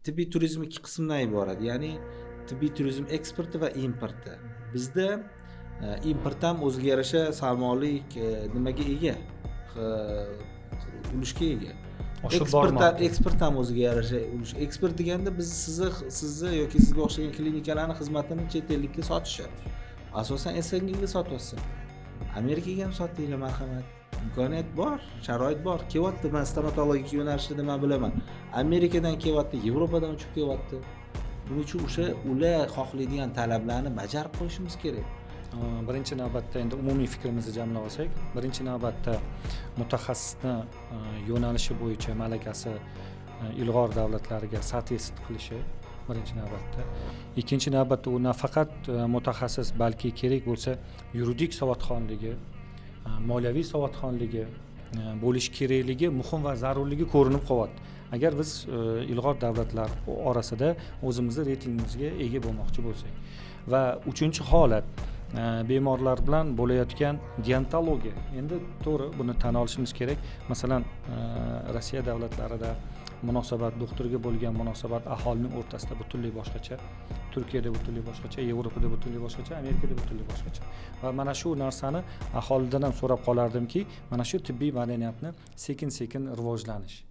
Tibbiy turizm ikki qismdan iborat, ya'ni tibbiy turizm eksporti va importi. Bizda import ham o'ziga yarasha salmoqli nimaga ega, ulushga ega. Oshib Eksport ham, bormoqda. eksport ham o'ziga yarasha ulush. Eksport deganda biz sizni yoki sizga o'xshagan klinikalarni xizmatini chet ellikka sotishi, asosan СНГ ga sotyapsan. Amerikaga ham sotinglar, marhamat, imkoniyat bor, sharoit bor, kelyapti. Man stomatologik yo'nalishida man bilaman, Amerikadan kelyapti, Yevropadan uchib kelyapti. Buning uchun o'sha ular xohlaydigan talablarni bajarib qo'yishimiz kerak. Birinchi navbatda, endi umumiy fikrimizni jamlab olsak, birinchi navbatda mutaxassisni yo'nalishi bo'yicha malakasi ilg'or davlatlariga соответствовать qilishi birinchi navbatda. Ikkinchi navbatda u nafaqat mutaxassis, balki kerak bo'lsa yuridik savodxonligi, moliyaviy savodxonligi bo'lishi kerakligi muhim va zarurligi ko'rinib qolyapti, agar biz ilg'or davlatlar orasida o'zimizni reytingimizga ega bo'lmoqchi bo'lsak. Va uchinchi holat, bemorlar bilan bo'layotgan deontologiya. Endi to'g'ri, buni tan olishimiz kerak, masalan, Rossiya davlatlarida munosabat, doktorga bo'lgan munosabat aholining o'rtasida butunlay boshqacha, Turkiyada butunlay boshqacha, Yevropada butunlay boshqacha, Amerikada butunlay boshqacha. Va mana shu narsani aholidan ham so'rab qolardimki, mana shu tibbiy madaniyatni sekin sekin rivojlanish